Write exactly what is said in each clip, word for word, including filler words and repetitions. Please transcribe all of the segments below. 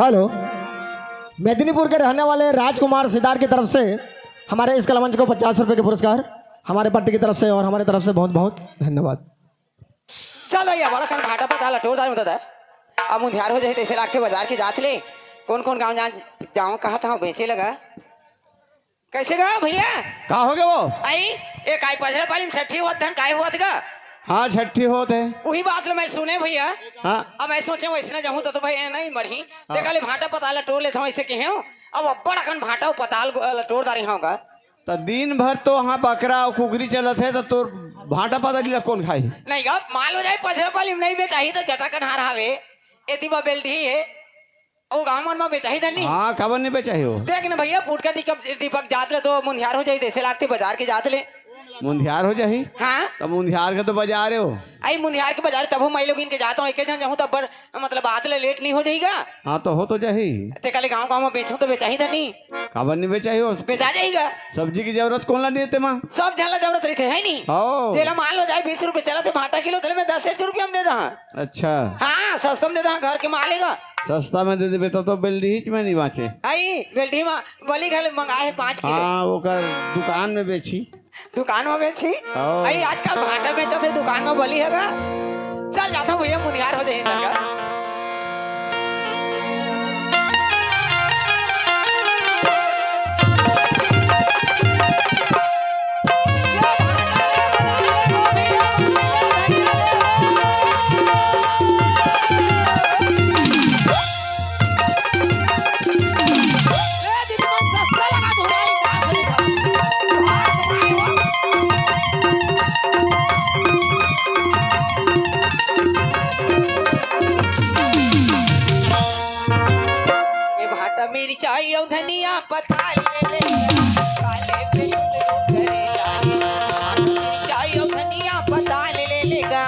Hello, Medinipur के रहने वाले राजकुमार सिद्धार्थ की तरफ से हमारे इस कलामंच को पचास रुपए के पुरस्कार, हमारे पट्टी की तरफ से और हमारे तरफ से बहुत बहुत धन्यवाद। चल भैया, बड़ा कन भाटा पताल टोर दार में दादा। अब मुंधियार हो जाही तइसे लागथे बजार के जात ले। कोन कोन गांव जा, जांव कहा था बेचे लगा। कैसे गा भैया? का हो गया वो? आई, ए काय पजरा पाली में छठी होत धन काय होत गा? हाँ, छठी होत है। उही बात ल मैं सुने भैया। हाँ। अब मैं सोचे वैसने जाहूं त, त भाई ए नहीं मरही। हाँ। देखा ले भाटा पताल टोर लेत हूं, ऐसे कहे हूं। अब अब्बड़ अकन भाटा पताल ल टोर दारी हूं गा। त दिन भर तो वहाँ बकरा अउ कुकरी चलत हे, त तोर भाटा पताल ल कोन खाही? नहीं गा, माल हो जाए पजरा पाली में नहीं बेचाही त जटा कन्हार हावे। एती बा बेलडी हे। अउ गांव मन म बेचाही धनी। हाँ, काबर नहीं बेचाही हो? देख न भैया, पुटका दीपक, दीपक जात ले तो मुंधियार हो जाही, तइसे लागथे बजार के जात ले। मुंधियार हो जाही? हाँ। त मुंधियार के तो बजार हे हो। आई मुंधियार के बजार तभो माई लोगिन के जात हूं, एके झन जाहूं त अब्बड़, मतलब, बात ले लेट नहीं हो जाही गा? हाँ, तो हो तो जाही। ते काले गांव गांव म बेचहूं त बेचाही धनी। काबर नहीं बेचाही हो? बेचा जाही गा। सब्जी की जरूरत कोन ला नहीं हे तेमा? सब झन ला जरूरत रहिथे, है नी? हाँ। जेला माल हो जाए बीस रुपए चलत हे भाटा किलो, तेला मैं दस रुपया में दे दहा। अच्छा। हाँ, सस्ता में दे दहा, घर के माल हे गा। सस्ता में दे देबे त तो बेलडीहीच में नहीं बांचे। आई, बेलडी में बली घले मंगाए हे पाँच किलो। हाँ, ओकर दुकान में बेची। दुकान में बेची? हाँ। आई, आजकल भाटा बेचत हे, दुकान में बली हे गा। चल जात हूं भैया, मुंधियार हो जाही तनका। ए भाटा मिरचाई अउ धनिया पताल ले ले, काले पे कुंदरू करेला हे। मिरचाई अउ धनिया पताल ले ले गा,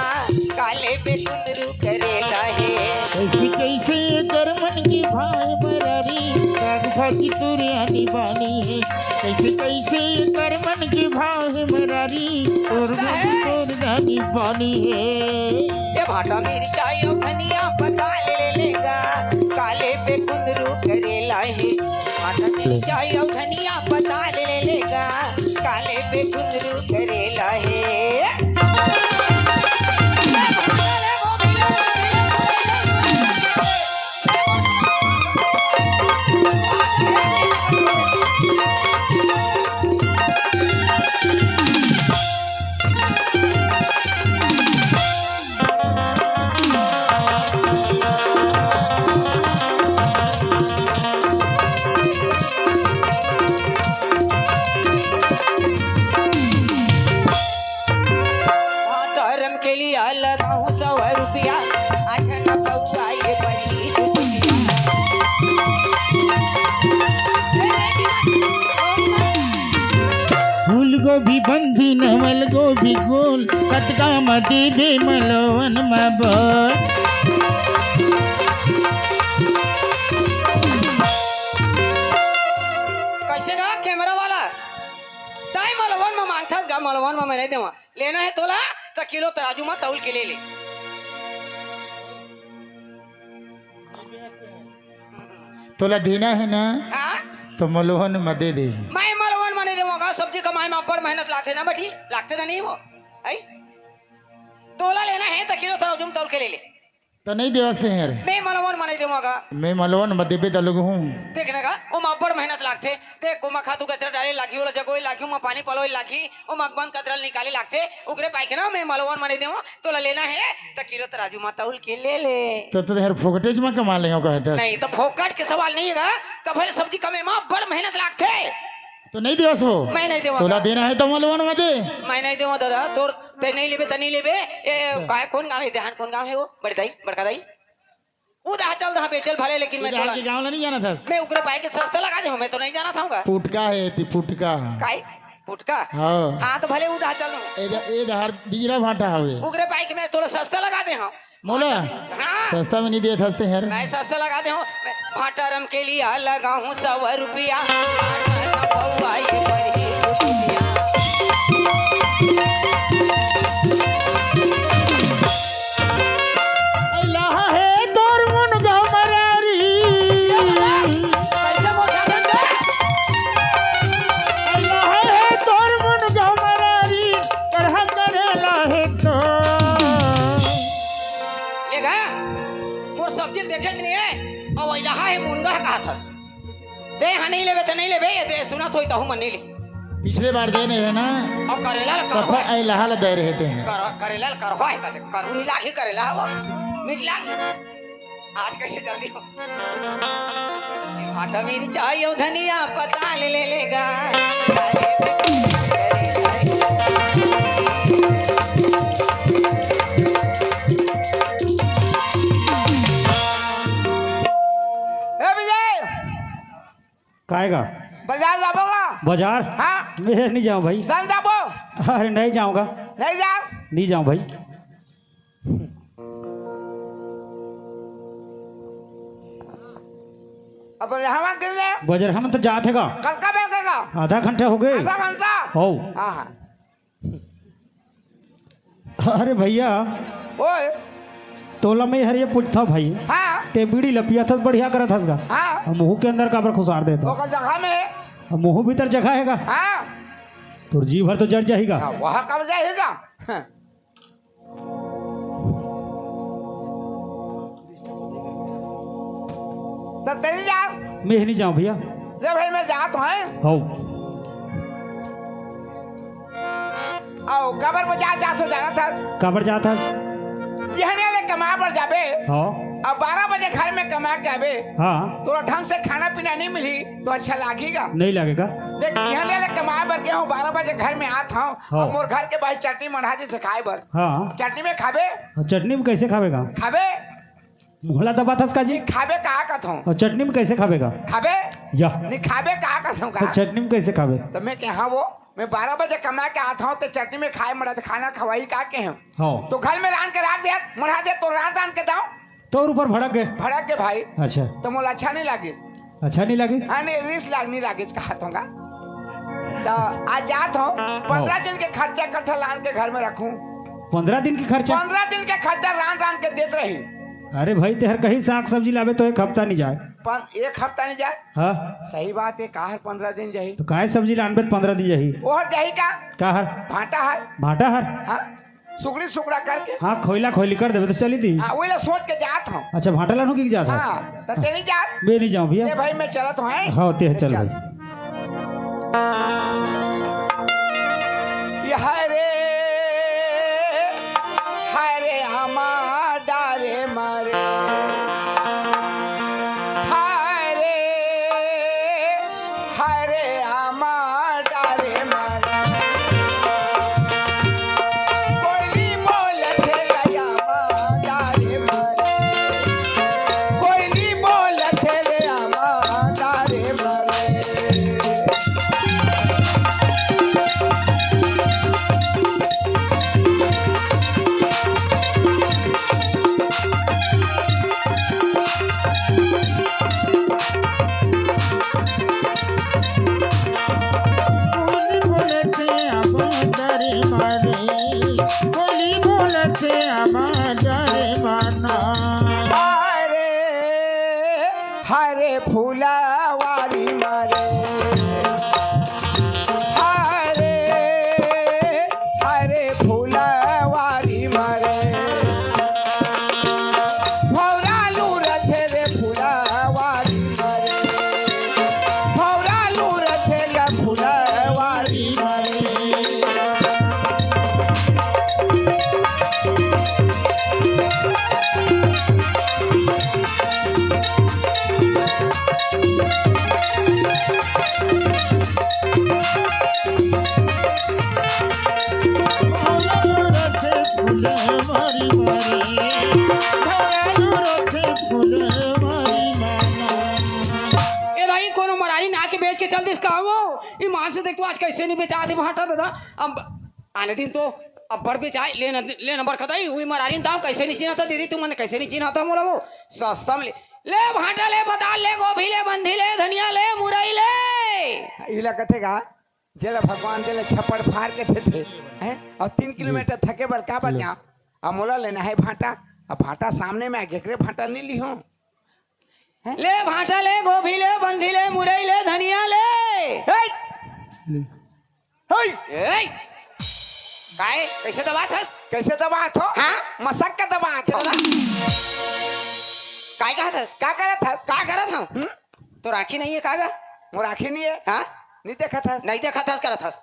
काले पे कुंदरू करेला हे। कैसे कैसे एकर मन के भाव मरारी, राग भागी तोर आनी बानी हे। कैसे कैसे एकर मन के भाव हे मरारी, तोर मन तोर आनी बानी हे। ए भाटा मिरचाई अउ धनिया पताल ले ले गा, काले पे कुंदरू करेला हे। भाटा मिरचाई अउ धनिया पताल ले ले गा, काले पे कुंदरू करेला हे। धरम के लिए लगाऊं सौ रुपया, आठ न पौआ ये बड़ी चुटिया। फूल गोभी बंधी नवल गोभी गोल, कतका म देबे मलवन म बोल। कैसे गा कैमरा वाला? ताई मलवन म मांगथस गा, मलवन म मैं नहीं देवा। लेना हे तोला त किलो तराजू म तौल के ले ले। तोला देना हे ना? हाँ? तो मलवन म दे दे। मैं मलवन म नहीं देवंव गा, सब्जी कमाए म अब्बड़ मेहनत लागथे ना बेटी, लागथे त नहीं वो, है? तोला लेना हे त किलो तराजू म तौल के ले ले। त नहीं देवस ते यार। मैं मलवन म नहीं देवंव गा। मैं मलवन म देबे त लोग हूँ। देख ना गा, ओमा अब्बड़ मेहनत लागथे। देख, ओमा खातू कचरा डाले लागही, ओला जगोए लागही, ओमा पानी पलोए लागही, ओमा अकबंद कचरा ल निकाले लागथे। ओकरे पाई के ना मैं मलवन म नहीं देवंव, तोला लेना हे त किलो तराजू म तौल के ले ले। तो, तो यार फोकटेज म कमा ले हो कहत हस। नहीं, त फोकट के सवाल नहीं हे गा, त भले सब्जी कमे म अब्बड़ मेहनत लागथे। तो नहीं देवस वो? मैं नहीं देवंव तोला गा। देना हे त मलवन म दे। मैं नहीं देवंव दादा, तोर ते नहीं लेबे त नहीं लेबे। ए, ए, अच्छा। काय, कोन गाँव हे? देहान कोन गाँव हे वो? बड़े दाई, बड़का दाई? उदाह चल दहा बेचल भले, लेकिन मैं इधर तोला के गाँव ला नहीं जानत हस? मैं उकरे पाई के सस्ता लगा दे हूँ, मैं तो नहीं जानत हूँ गा। पुटका हे ती, पुटका। काय? पुटका? हाँ। हाँ, तो भले उदाह चल दहा। ए द-, ए दहार बीजरा भाटा हवे। उकरे पाई के मैं तोला सस्ता लगा दे हूँ। मोला? हाँ। सस्ता में नहीं देत हस ते यार। मैं सस्ता लगा दे हूँ। मैं भाटा रम के लिए लगा हूँ सौ रुपया। पौआ ये बड़ी चुटिया। अइला हे तोर मुनगा मरारी। थस। ते हा नहीं लेबे त नहीं लेबे, ये दे सुनत होई तहू मन नहीं ले। पिछले बार दे नहीं रहे ना। अब करेला ल कथो करवा। ऐ लहा ल दे रहे ते हैं। कर, करेला ल करवा है कथे, करू नहीं लागी करेला हवा। मीठ लागी। आज कैसे जल्दी हो? ये भाटा मिर्चा यो धनिया पता ले ले लेगा। ए विजय, काय गा? बाजार जाबो का? बाजार? हाँ। मैं नहीं जाऊँ भाई। जान जाबो? अरे नहीं जाऊँगा। नहीं जाओ? नहीं जाऊँ भाई। अब हवा के लिए बाजार हम तो जात है का? कल का बेल का? आधा घंटा हो गए। आधा घंटा? हो। हाँ, हाँ। अरे भैया, ओए। तोला मैं हर ये पूछता भाई। हाँ। ते बीड़ी लपिया थस, बढ़िया करत हस गा। हाँ। अब मुंह के अंदर काबर खुसार देता? ओकर जगह में। अब मुंह भीतर जगह है गा। हाँ। तोर जी भर तो जड़ जाही गा। हाँ, वह कब जाही गा? हाँ। तो तेरी जा। मैं नहीं जाऊँ भैया। ले भाई, मैं जात हूँ। हो। आओ, काबर बाजार जात हो, जाना था? काबर जात हस? बिहनिया ले कमा बर जाबे। हाँ। अब बारह बजे घर में कमा के आबे। हाँ। तोला ढंग से खाना पीना नहीं मिली तो अच्छा लागेगा? नहीं लागेगा। देख, बिहनिया ले कमा बर गया हूँ, बारह बजे घर में आत हूँ। हाँ। अब मोर घर के बाहर चटनी मढ़ा जी से खाए बर। हाँ। चटनी में खाबे? और चटनी में कैसे खाबेगा? खाबे? मुहला दबाथस का जी? खाबे का कथों? और चटनी में कैसे खाबेगा? खाबे? या। नहीं खाबे का कथों का? तो चटनी में कैसे खाबे? तो मैं कहा वो, मैं बारह बजे कमा के आत हूँ, तो चटनी में खाए मड़ा तो खाना खवाई का के हम? हाँ। तो घर में रांध के राख दे, मढ़ा दे तो रांध रांध के दाओ। तोर ऊपर भड़क गए? भड़क गए भाई। अच्छा। तो मोला अच्छा नहीं लागिस। अच्छा नहीं लागिस? हाँ, नहीं, रिस लाग, नहीं लागिस कहा तो का। तो आज जात हूँ, पंद्रह हाँ। दिन के खर्चा इकट्ठा लान के घर में रखूँ। पंद्रह दिन की खर्चा? पंद्रह दिन के खर्चा रांध रांध के देत रही। अरे भाई, तेहर कहीं साग सब्जी लाबे तो एक हफ्ता नहीं जाए। पन-, एक हफ्ता नहीं जाए? हाँ। सही बात है, काहर पंद्रह दिन जाही? तो काहे सब्जी लानबे तो पंद्रह दिन जाही? ओहर जाही का? काहर? भाटा हर। भाटा हर? हाँ, सुगड़ी सुगड़ा करके। हाँ, खोइला खोइली कर देबे तो चली दी। हाँ, वही ला सोच के जात हूँ। अच्छा, भाटा लानू की जात है? हाँ, तो तेरी जात। मैं नहीं जाऊँ भैया। ये भाई, मैं चलत हूँ, हैं? हाँ, ते चल चल। भाई। ये हाय रे, हाय रे आमा डारे मारे। हाय रे, हाय रे आमा डारे मारे। कोयली बोलथे रे आमा डारे मारे। कोयली बोलथे रे आमा डारे मारे। कोयली बोलथे आमा डारे मारे, कोयली बोलथे आमा डारे मारे। अरे, हरे फुलवारी मारे, हरे, हरे फुलवारी मारे। भौरा लूरथे रे फुलवारी मारे। भौरा लूरथे रे फुलवारी मारे। ए दाई, कोनो मरारी ना के बेच के चल दिस का वो? ईमान से देख तो, आज कैसे नहीं बेचा दे भाटा दादा। अब आने दिन तो अब्बड़ बेचाए, ले न, ले नंबर कतई, उही मरारी दाम कैसे नहीं चिन्हा था दीदी, तुमन कैसे नहीं चिन्हा था मोला वो? सस्ता में ले, ले भाटा, ले पताल, ले गोभी, ले बंधी, ले धनिया, ले मुरई, ले। इला कथे का? जेला भगवान दे ले छप्पड़ फाड़ के देथे, हैं? और तीन किलोमीटर थके बर का बचा? अब मोला लेना है भाटा, अब भाटा सामने में आगे, एकरे भाटा नहीं ली हूँ। हैं? ले भाटा, ले गोभी, ले बंधी, ले मुरई, ले धनिया, ले। हे! हे! ए! काय? कैसे दबात हस? कैसे दबात हो? हाँ? मसक के दबात हो। दबा। काय कहत हस? का करत हस? का करत हूँ? हम्म? तोर आँखी नहीं है का गा? मोर आँखी नहीं है। हाँ? नहीं देखत हस? नहीं देखत हस करत हस।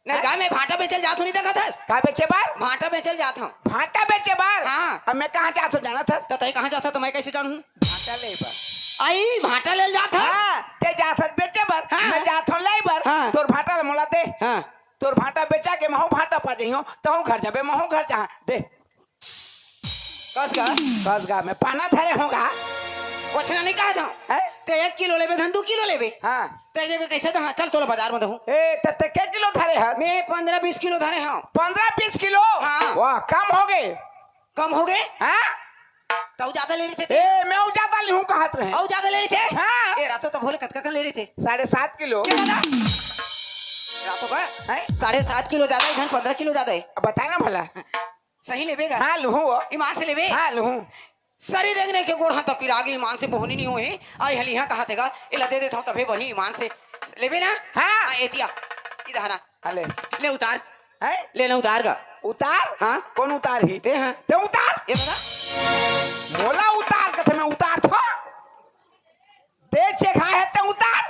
नहीं हाँ? गा, मैं भांटा बेचे ल जात हूँ, नहीं देखत हस? का बेचे बर? भांटा बेचे ल जात हूँ। भांटा बेचे बर? हाँ। अब मैं कहाँ जात हूँ जानत हस? त तैं कहाँ जात हस त मैं कैसे जानहूँ? भांटा ले बर। आई, भांटा ले ल जात हस? हाँ, तैं जात हस बेचे बर, हाँ। मैं जात हूँ ले बर। हाँ। तोर भांटा ल मोला दे। हाँ। तोर भांटा बेचा के महूँ भांटा पा जइहूँ, तहूँ घर जाबे, महूँ घर जाहूँ। दे। कस गा? कस गा, मैं पाना धरे हूँ गा। ओतना नहीं कहा था। हैं? तैं एक किलो लेबे, धन दू किलो लेबे। हाँ। तैं जगह कैसे दहा? चल, तोला बाजार में दहूँ। ए, त तैं के किलो धरे हस? मैं पन्द्रह बीस किलो धरे हूँ। पन्द्रह बीस किलो? हाँ। वाह, कम हो गे। कम हो गे? हाँ? तैं ज्यादा ले रहे थे। ए, मैं ज्यादा लेहूँ कहत रहे। अउ ज्यादा ले रहे थे? हाँ। ए, रातो तो बोले कतका कन ले रहे थे? साढ़े सात किलो। क्या बता? रातो का? हैं? साढ़े सात किलो ज्यादा है, धन पन्द्रह किलो ज्यादा है। अब बता ना भला। सही लेबे गा? हाँ, लूहूँ वो। ईमान से लेबे? हाँ, लूहूँ। सरीर एक नहीं के गोड़ हाथ पिरा गे, ईमान से बोहनी नहीं होए। आई हली हाँ कहा थे गा, एला दे देता हूँ तभे बढ़ी ईमान से। लेबे ना? हाँ। हाँ, ए दिया। इधर ना। हाँ, ले। ले उतार। हैं? ले ना उतार गा। उतार? हाँ। कौन उतार ही? दे हाँ। ते उतार। ये बता। मोला उतार कथे मैं उतार था। दे चेखा है ते उतार।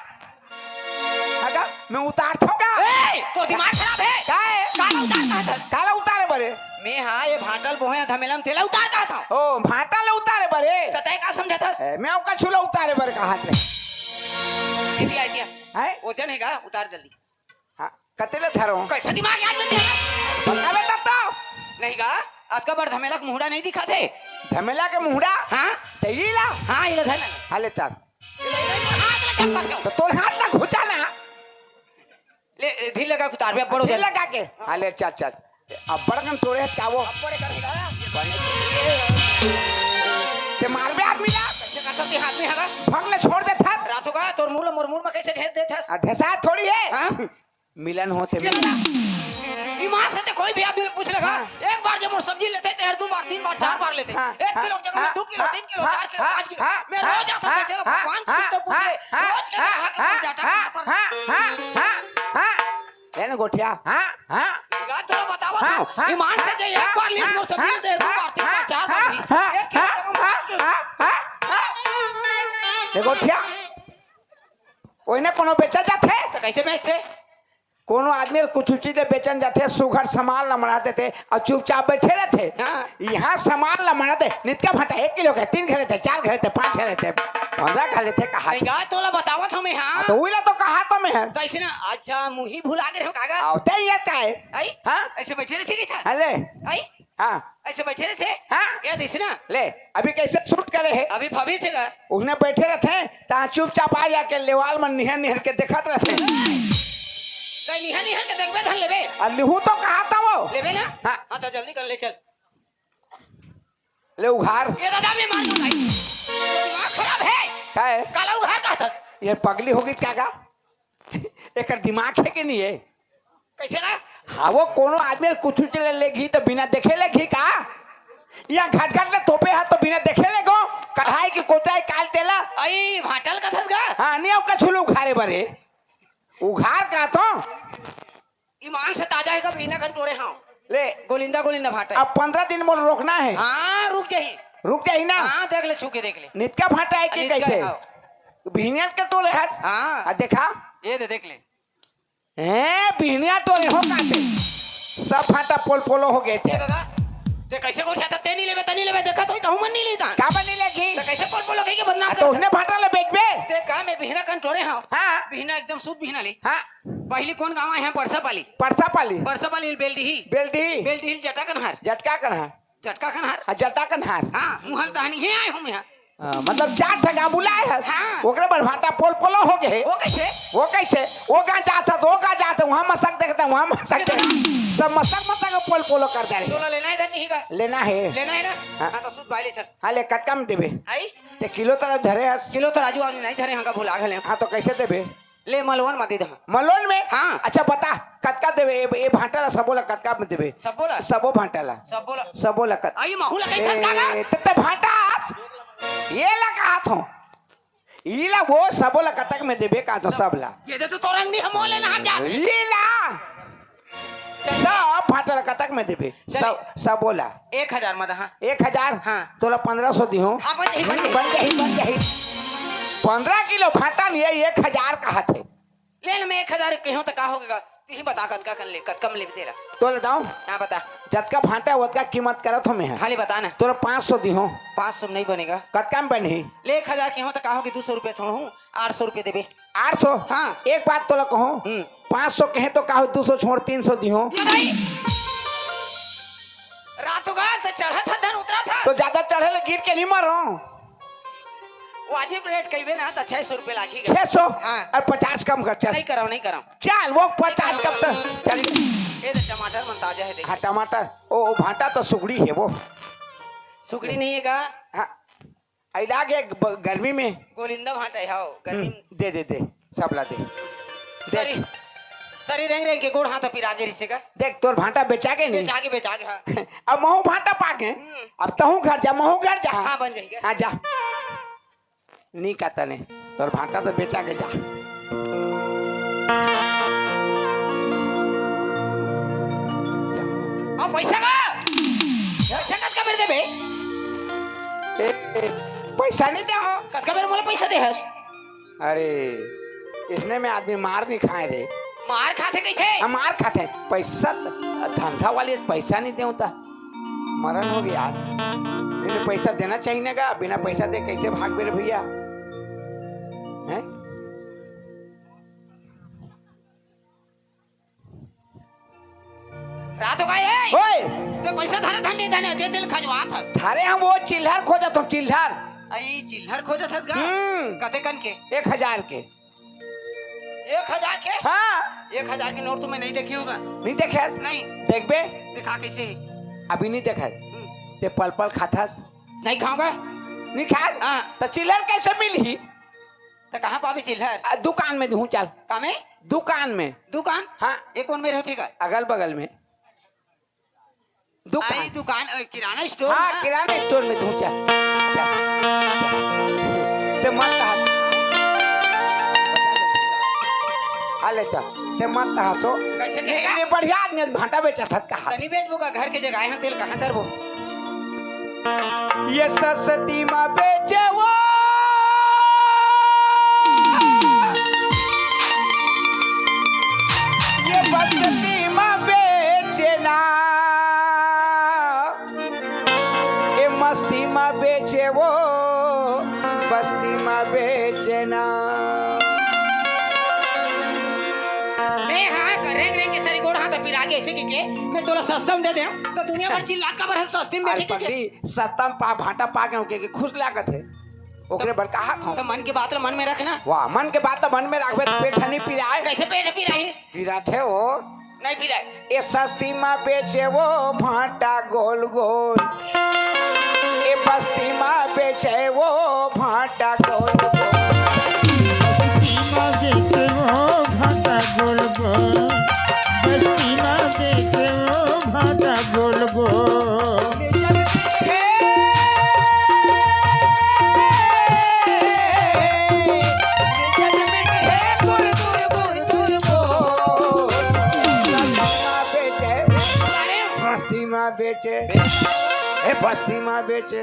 अगा, मैं उतार थों का? ए, तोर दिमाग खराब है? का है? काला उतार कहा था? काला उतारे बरे? मैं हाँ, ये भांटा ल बोहे धमेला म तेला उतार कहा था? ओ, भांटा ल उतारे बरे? त तैं का समझत हस? ए, मैं ओका छुला उतारे बरे कहा थे। इतिया, इतिया। हैं? वजन है का? उतार जल्दी। हाँ, कते ले धरो? कैसा दिमाग याद में तेरा? बताबे तब तो। नहीं गा, अतका बड़ धमेला के मुहड़ा नहीं दिखा थे। धमेला के मुहड़ा? हाँ। ते ई ला? हाँ, ये ला धर। हाँ, ले चल। हाथ लगा, हाथ लगा। तो तोर हाथ ला घुचा ना। ले, धीर लगा के उतार बे, बड़ो धीर धर। लगा के। हाँ, ले चल, चल। अब्बड़ कन तोरे हाथ का वो। अब्बड़ कन का? ते मारबे आदमी ला। कैसे करता ते हाथ में हगा? भग ले छोड़ दे था। रात होगा, तोर मुंह ल-, मोर मुंह में कैसे ढेस देथस? आ, ढेसा थोड़ी है। हाँ? मिलन होथे, ये मिलन। बता, ईमान से ते कोई भी आदमी पूछ लेगा, हाँ। एक बार जब मोर सब्जी लेथे, ते हर दू बार, तीन बार, चार हाँ, बार लेथे। हाँ, एक किलो के जगह में हाँ, दू किलो, हाँ, तीन किलो, हाँ, चार किलो, हाँ, पाँच किलो। हाँ, मैं रोज हाँ, आता हूँ, हाँ, बेचे ला हाँ, भगवान हाँ, खुद तो पूछ हाँ, ले, हाँ, रोज के हाँ, जगह हाँ, हाँ, हाँ, हाँ, हाँ। ए ना गोठिया, हाँ, हाँ। यार, थोड़ा बतावा हाँ, तो, हाँ, ईमान से हाँ, जे एक हाँ, बार लीस हाँ, मोर सब्जी हाँ, लेथे, दू हाँ, बार, तीन बार, हाँ, चार बार हाँ, भी। हाँ, एक किलो हाँ, के जगह में हाँ, पाँच किलो। हाँ, हाँ, हाँ। ए गोठिया, ओइने कोनो बेचा जाथे? तो कैसे बेचथे? कोनो आदमी ल कुछु चीज ल बेचन जाथे, सुघर सामान ल मढ़ा देथे अउ चुपचाप बैठे रहिथे। हाँ। इहाँ सामान ल मढ़ा दे, नितका भांटा एक किलो के, तीन घले थे, चार घले थे, पाँच घले थे, पन्द्रह घले थे, कहा नहीं गा, तोला बतावत हूँ मैं, हाँ। हाँ, तो उही ला तो कहा तो मैं है। तो ऐसे ना, अच्छा, मुही भुला गे रहो कागा? आवते ही आता है। आई? हाँ? ऐसे बैठे रहिथे का? अरे। आई? हाँ। ऐसे बैठे रहिथे? हाँ। ये देख ना। ले, अभी कैसे shoot करे है? अभी भविष्य का। उसने बैठे रहिथे, तहाँ चुपचाप आ जाके लेवाल मन निहर निहर के देखत रहिथे। कहीं निहर निहर के देखबे धन लेबे। आ लिहू तो कहा था वो। लेबे ना? हाँ। हाँ, तो जल्दी कर ले चल। ले उघार। ये दादा मैं मार दूँ भाई। दिमाग खराब है। का है? काला उघार कहा था। ये पगली होगी क्या का? एकर दिमाग है कि नहीं है? कैसे ना? हाँ, वो कोनो आदमी कुछ चीज ले लेगी तो बिना देखे लेगी का? या घट घट ले तोपे हाथ तो बिना देखे लेगो? कढ़ाई की कोटाई काल तेला? आई, भांटा ल कथस गा? हाँ, नहीं, ओका छुलू उघारे बरे। उघार का तो? ईमान से ताजा है का बिहना कन टोरे हाँ। ले। गोलिंदा, गोलिंदा भांटा है। अब पन्द्रह दिन मोला रोकना है। हाँ, रुक जाही। रुक जाही ना? हाँ, देख ले, छू के देख ले। नितका भांटा है कि नितका कैसे? हाँ। बिहनिया के टोरे हाथ। हाँ। आ देखा? ये दे, देख ले। हैं, बिहनिया टोरे हो का ते? सब भांटा पोल पोलो हो गे थे। ए दादा, ते कैसे गोठियाथस? ते नहीं लेबे, ते नहीं लेबे, देखत होई, तहूँ मन नहीं लेता। का बन नहीं लेगी? ते कैसे पोल पोलो कहिके बदनाम आ, तो करत? उसने भांटा ले बेचबे? ते का मैं बिहना कन टोरे हाँ। हाँ। बिहना एकदम शुद्ध बिहना ले। हाँ। पहली कौन गाँव आए हैं? परसा पाली। परसा पाली। परसा पाली बेलडीही। बेलडीही। बेलडीही जटा कनहार। जटका कनहार। जटका कनहार। हाँ, जटा कनहार। हाँ, मुहल तहनी ही आए हूँ मैं। हाँ, मतलब चार ठे गाँव बुलाए हस। हाँ। ओकरे बर भांटा पोल पोलो हो गे हे। वो कैसे? वो कैसे? वो गाँव जात हस, वो गाँव जात हस, वहाँ मसक देखत हस, वहाँ मसक देखत हस। सब मसक मसक पोल पोलो कर दे रहे। तोला लेना है धन नहीं का? लेना है। लेना है ना? हाँ। हाँ, तो शुद्ध भाई ले चल। हाँ, ले, कतका में देबे? आई? ते किलो तरह धरे हस। किलो तो राजू आज नहीं धरे, हमका भुला गए। हाँ, तो कैसे देबे? ले मलवन म दे दहा। मलवन में? हाँ। अच्छा बता, कतका देबे? ए, ए भांटा ला सबो ला कतका में देबे? सबो ला? सबो भांटा ला। सबो ला। सबो ला कत-, आई महू ला कहीं फंसा गा? ए, त, त भांटा आज? ये ला कहा थो। ई ला वो सबो ला कतक में देबे का तो सब ला? ये दे तो तोरंग नहीं हम ले ना जात। ई ला। चल। सब भांटा ला कतक में देबे? चल। सब, सबो ला। एक हजार म दहा। एक हजार? हाँ। तोला पन्द्रह सौ दिहूँ। हाँ, बन जाही, बन जाही। बन जाही, बन जाही। पंद्रह किलो भांटा लिए एक हजार कहत हे। ले ना, मैं एक हजार कहों त का होगे गा? तुही बता, कतका कन ले, कतका में लेबे तेला? तोला बताओं? हाँ, बता। जतका भांटा हे, ओतका कीमत करत हों मैं ह। हाँ, ले बता ना। तोला पाँच सौ दिहों। पाँच सौ में नहीं बनेगा। कतका में बनही? ले, एक हजार कहों त का होगे, दू सौ रुपया छोड़हूँ, आठ सौ रुपया देबे। आठ सौ? हाँ। एक बात तोला कहूँ, हम्म। पाँच सौ कहें त का होय, दू सौ छोड़, तीन सौ दिहों। ये भाई, रात होगा त चढ़त ह, धन उतरत ह। त जादा चढ़े ले गिर के नहीं मरों। वाजिब रेट कहिबे ना, त छह सौ रुपया लागही गा। छह सौ? हाँ। अउ पचास कम कर, चल। नहीं करँव, नहीं करँव। चल, वो पचास कम त चल। ये देख, टमाटर मन ताजा हे, देख। हाँ, टमाटर। ओ, ओ भांटा त सुगड़ी हे वो। सुगड़ी नहीं हे गा? हाँ। अइ लागे ब-, गर्मी में। गोलिंदा भांटा हे, हाँ, गर्मी हम्म, में। दे, दे, दे, सबला दे। सरी, देख। सरी रेंग रेंग के गोड़ हाथ पिरा गे रिसे गा। देख, तोर भांटा बेचा गे नहीं? बेचा गे, बेचा गे, हाँ। अब महूँ भांटा पा गे। हम्म। अब तहूँ घर जा, महूँ घर जा। हाँ, बन जाही गा। हाँ, जा। नी कहता ने, तोर भांटा तो बेचा गे, जा। हाँ, पैसा का? पैसा कतका बेर देबे? ए, ए, पैसा नहीं दे हो। कतका बेर मोला पैसा दे हस? अरे, इसने में आदमी मार नहीं खाए रे। मार खाथे कइसे? हम मार खाथे। पैसा त-, धंधा वाले पैसा नहीं देवता। मरण हो गया यार। इन्हें पैसा देना चाहिए ना गा, बिना पैसा दे कैसे भाग बेरे भैया? हैं? रात हो गई है। ओए! ते पैसा धरे धन नहीं धने, जे दिल खजवात हस। थारे हम वो चिल्हर खोजत हूँ, चिल्हर। आई चिल्हर खोजत हस गा? हम्म। कते कन के? एक हजार के। एक हजार के? हाँ। एक हजार के नोट तो मैं नहीं देखे हूँ गा। नहीं देखे? नहीं। देखबे? दिखा कैसे है? अभी नहीं देखा है। हम्म। ते पल पल खाथस? नहीं खाऊंगा। नहीं खाए? हाँ। तो चिल्हर कैसे मिलही? तो कहाँ पाबे चिल्हर? आ, दुकान में दूँ, चल। का में? दुकान में। दुकान? हाँ। ये कौन मेर होथे गा? अगल बगल में। दुकान। आई दुकान, अ, किराना स्टोर हाँ, ना? किराना स्टोर में दूँ, चल। चल। ते मत कहा। हाँ, ले चल। ते मत कहा सो। कैसे ये, कहेगा? ये बढ़िया आदमी है, भांटा बेचत हस कहा। तनी बेचबो का, घर के जगह है, तेल कहाँ धरबो? ये सस्ती मा बेचे वो। ये बस्ती मा बेचे ना। ये मस्ती मा बेचे वो, बस्ती मा बेचे ना। मैं हाँ, रेंग रेंग के सरी गोड़ हाथ पिरा गे, ऐसे के, के मैं तोला सस्ता में दे दे, तो दुनिया भर चिल्लात काबर है सस्ती में अरे बेचे के? पगली, सस्ता में पा, भांटा पा के, के, के खुश लागत है। ओकरे बर कहा था। तो मन के बात ला मन में रखना। वाह, मन के बात ला मन में रखबे तो पेट ह नहीं पिराए। कैसे पेट पिराही? पिराथे वो। नहीं पिराए। ए सस्ती मा बेचे वो भांटा गोल गोल। ए बस्ती मा बेचे वो भांटा गोल गोल। बस्ती मा बेचे वो भांटा गोल गोल। बस्ती मा बेचे वो भांटा गोल गोल। मस्ती मा बेचे, ए बस्ती मा बेचे,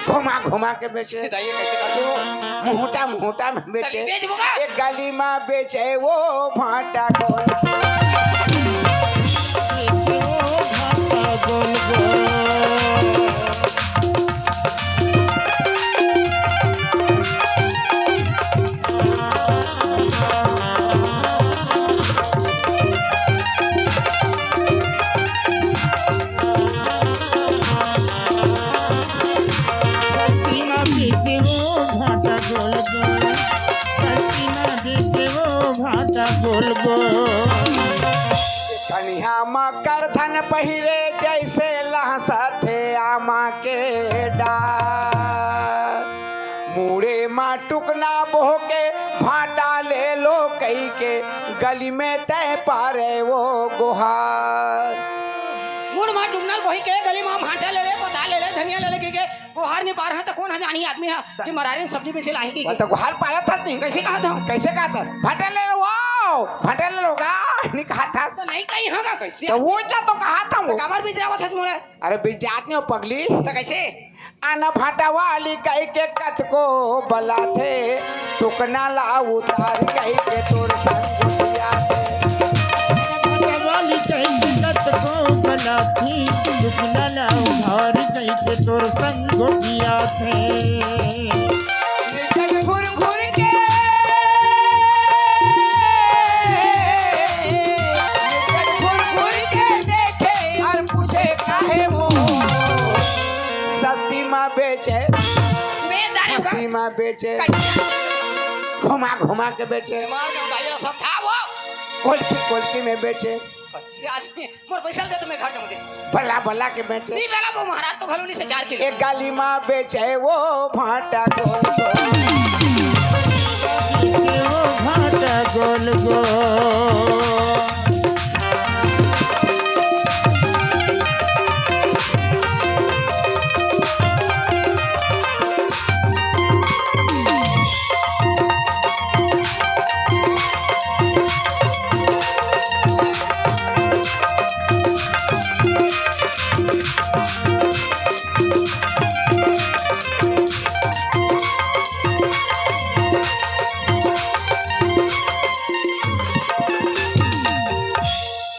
घुमा घुमा के बेचे, बताइए कैसे कर दो? मुहटा मुहटा में बेचे, तली बेच मुका। एक गली मा बेचे वो भांटा गोल। प्रतिमा देखे वो भांटा गोल गोल, प्रतिमा देखे वो भांटा गोल गोल। कनिहा मा करधन पहिरे जैसे लहसथे आमा के डार। मुड़े मा टुकना बोह के भांटा ले लो कही के गली में तय पारे वो गुहार। मुड़ मा टुकना बोही के गली मा भांटा ले ले, पता ले ले, धनिया ले ले कही के गुहार नहीं पार है तो कौन है जानी आदमी है कि मरारी सब्जी में लाही की। वो तो गुहार पारा था नहीं। कैसे कहा था? कैसे कहा था? भांटा ले लो वो। भाटा ले लोगा, नहीं कहा था। तो नहीं कही होगा कैसे? तो वो क्या तो कहा था तो वो? काबर बिजरावत हस मोला? अरे बिजात नहीं हो पगली। तो कैसे? अन भाटा वाली कही के कतको बलाथे, टुकना ला उतार कही के तोर संग गोठियाथे। वाली कही के कतको बलाथे, टुकना ला उतार कही के तोर संग गोठियाथे। घुर घुर के, घुर घुर के देखे और पूछे काहे वो सस्ती माँ बेचे, बे दारू का सस्ती माँ बेचे, कैसे? घुमा घुमा के बेचे, मार के उठाइए सब था वो। कोलकी कोलकी में बेचे। कैसे आदमी? मोर पैसा दे तो मैं घर जाऊं दे। भला भला के बेचे। नहीं भला वो महाराज तो घलो नहीं से चार किलो। एक गाली माँ बेचे वो भाटा गोल गोल। वो भाटा गोल गोल।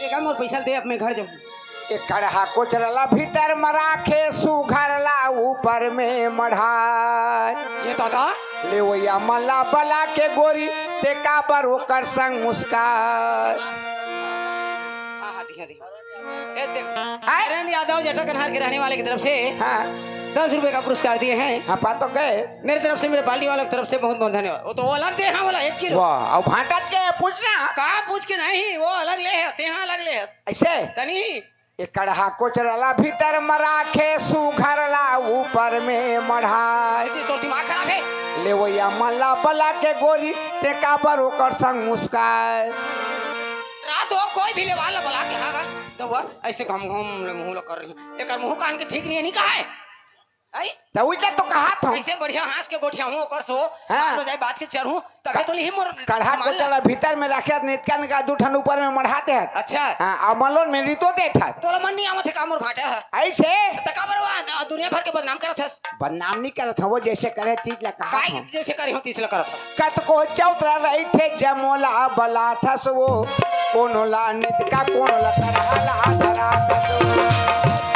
देखा, मोर पैसा दे, अब मैं घर जाऊं। ए कड़हा कोचरला भीतर म राखे, सुघरला ऊपर में मढ़ाए। ये दादा। लेवैया मन ला बला के गोरी, ते काबर ओकर संग मुस्काए। हाँ, हाँ, दिया, दिया। ए, देख, हाँ। हरेंद्र यादव जेठा कन्हार के रहने वाले की तरफ से हाँ। दस रुपए का पुरस्कार दिए हैं। हाँ, पा तो गए। मेरे तरफ से, मेरे पार्टी वालों की तरफ से बहुत बहुत धन्यवाद। वो तो वो अलग दे, हाँ, वाला एक किलो। वाह, अब भाटा के पूछना। कहाँ पूछ के नहीं, वो अलग ले है, ते हाँ अलग ले है। ऐसे? तनी। ए कड़हा कोचरला भीतर म राखे, सुघरला ऊपर में मढ़ाए। ये तो दिमाग खराब है। लेवैया मन ला बला के गोरी, ते काबर ओकर संग मुस्काए। रात हो, कोई भी लेवा ला बला के, हाँ, हाँ। तो वो ऐसे घम घम ले मुंह ला कर रही हूँ। एकर मुंह कान के ठीक नहीं है, नहीं कहा है? आई? त उइला तो कहा था। ऐसे बढ़िया हंस के गोठिया हूँ, ओकर सो, हाँ। मान लो जाए बात के चढ़ूँ, तभे तो लिही मोर कड़हा सामान ला। कोचरला भीतर में राखे, नितका निका दू ठन ऊपर में मढ़ाते हैं। अच्छा। हाँ, अब मलोन में रितो देत है। तोला मन नहीं आवत है का मोर भाटा है? ऐसे? त काबर वा, दुनिया भर के बदनाम करत हस। बदनाम नहीं करत हवो, जैसे करे तीज ला कहा काय था। जैसे करे हो तीज ला करत हस। कतको चौतरा रहिथे जमोला बलाथस वो, कोनो ला नितका कोनो ला करहला धराथस वो।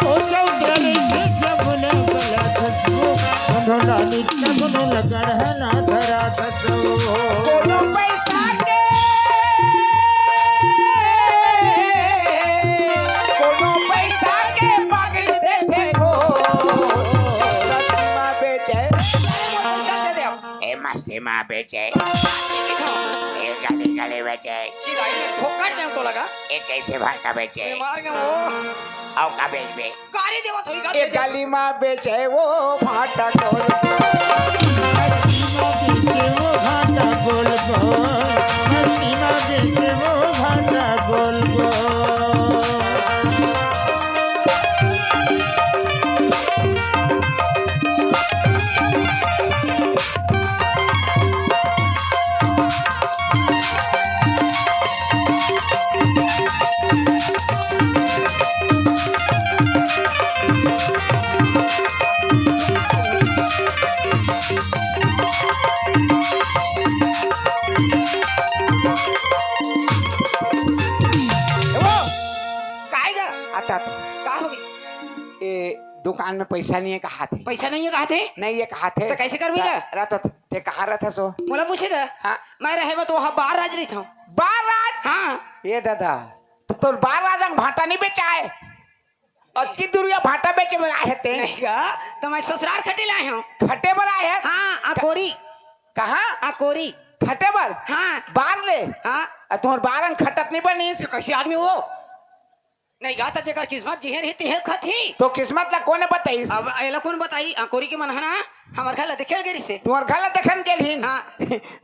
ओ चौतरा रहिथे जमोला बलाथस वो, कोनो ला नितका कोनो ला करहला धराथस वो। कोनो पैसा के, कोनो पैसा के पकड़ देथे वो। सस्ती माँ बेचे। चल दे दे अब। ए मस्ती माँ बेचे। ए गली गली बेचे। सीधा ही ठोकर दे तो लगा। ए कैसे भाटा बेचे? ए मार के वो। आओ का बेच बे? गाड़ी देवत होई का ए बेचे? गली माँ बेचे वो भाटा गोल। मस्ती माँ बेचे वो भाटा गोल गोल। मस्ती माँ बेचे वो भाटा गोल गोल। ए वो, काय गा? आता, आता। का होगे? ए, दुकान में पैसा नहीं है कहा थे। पैसा नहीं है कहा थे? नहीं है कहा थे। तो कैसे करबी त-, गा? रात होत, ते कहा रहत हस वो? मोला पूछे गा? हाँ। मैं रहे बा तो वहाँ बार राज रही था। बार राज? हाँ। ए दादा, तो तोर बार राज अंग भाटा नहीं बेचाए? अतकी दुरिया भाटा बेचे बर आए हे ते? नहीं गा, तो मैं ससुराल खटे लाए हूँ। खटे बर आए हे? हाँ, अकोरी। कहाँ? अकोरी। खटे बर? हाँ। बार ले? हाँ। अ, तुम्हर बार अंग खटत नहीं बनिस। तो कैसे आदमी वो? नहीं गा, त जेकर किस्मत जिहे रही, तिहे खटही। तो किस्मत ला कोने बताइस? अब एला कोन बताई? अकोरी के मन ह ना, हमर घर ला देखे ल गे रहिसे। तुम्हर घर ला देखन गेल हिन? हाँ।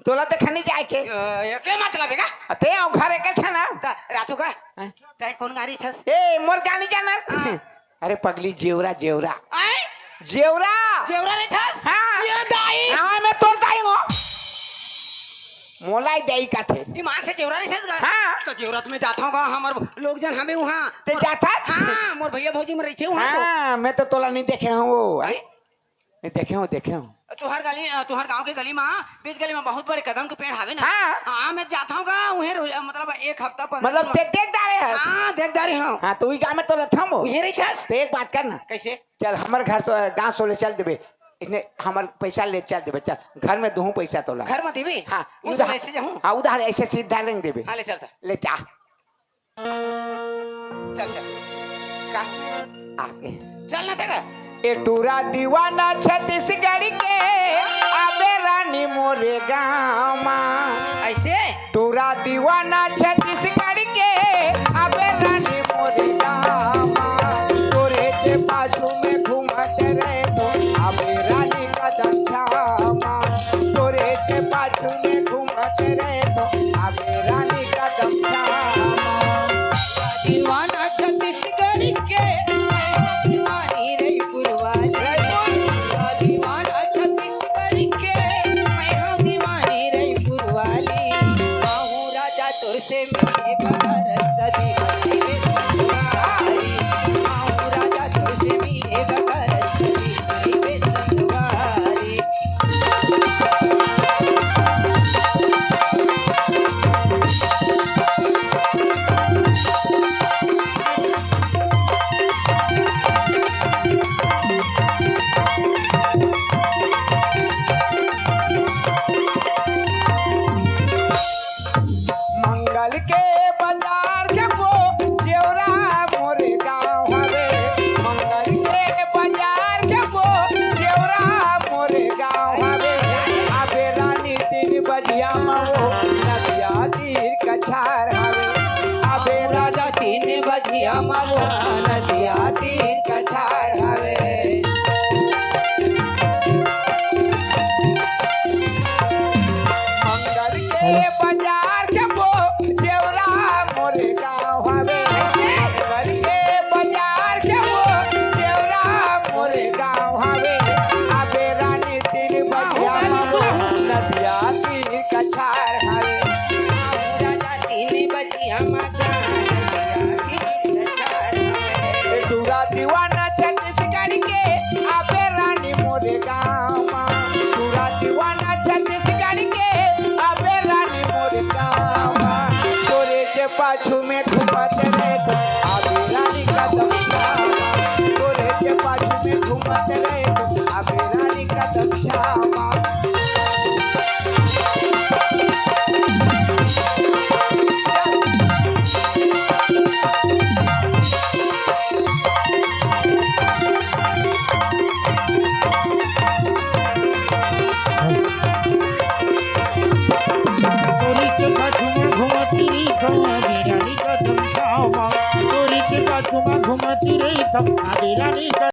तोला देखन नहीं जाए के? अ, एके मतलब है का? अ, ते आओ घर एके छे ना? त रातू का? हाँ। तैं कोन गाड़ी थस? ए, मोर गाड़ी जानत? हाँ। अरे पगली, जेवरा, जेवरा। आय? जेवरा। जेवरा रे थस? हाँ। ये दाई। हाँ, मैं तोर दाई हूँ। मोला ही देई कथे। ईमान से जेवरा रहिथे घर? हाँ। तो जेवरा तो मैं जात हूँ गा, हमर लोग जन हमें वहाँ। ते जात हस? हाँ, मोर भैया भौजी में रहिथे वहाँ तो। हाँ, मैं तो तोला नहीं देखे हूँ वो। आई? नहीं देखे हूँ, देखे हूँ। तुहर गली, अ, तुहर गांव के गली में, बीच गली में बहुत बड़े कदम के पेड़ हावे ना? हाँ। हाँ, मैं जात हूँ गा, उहे रोज, मतलब एक हफ्ता, पंद्रह मतलब दिन ते देख डारे हस? हाँ, देख डारे हूँ। हाँ, तो वही गाँव में तो रहता हूँ। उहे रहिथस? तो एक बात कर ना। कैसे? चल, हमर घर से, गाँव से ले चल देबे। इसने हमर पैसा ले चल देबे। चल, घर में दूहूँ पैसा तोला। घर में देबे? हाँ, यूं उधार। ऐसे जाऊँ? हाँ, उधार ऐसे सीधा नहीं देबे। हाँ, ले चलता। ले जा। चल, चल। का? आगे। चल ना तेरा। ए टूरा दीवाना छत्तीसगढ़ के, आबे रानी मोरे गाँव मा। ऐसे? टूरा दीवाना छत्तीसगढ़ के, आबे रानी मोरे गाँव मा। तोरे के बाजू में घूमत रहे तो, आबे रानी कदम छामा। तोरे के बाजू में घूमत रहे तो, आबे रानी कदम छामा। दीवाना छत्तीसगढ़ के, मैं हूँ दीवानी रईपुर वाली। दीवाना छत्तीसगढ़ के, मैं हूँ दीवानी रईपुर वाली। आहू राजा तोर से मिले बगरस दी रे संगवारी। आहू राजा तोर से मिले बगरस दी रे संगवारी। मंगल के बाजार के वो जेवरा मोरे गाँव हवे। मंगल के बाजार के वो जेवरा मोरे गाँव हवे। आबे रानी तीन बजिया मा वो नदिया तीर कछार हवे। आबे राजा तीन बजिया मा वो नदिया तीर कछार हवे। मंगल के हेलो।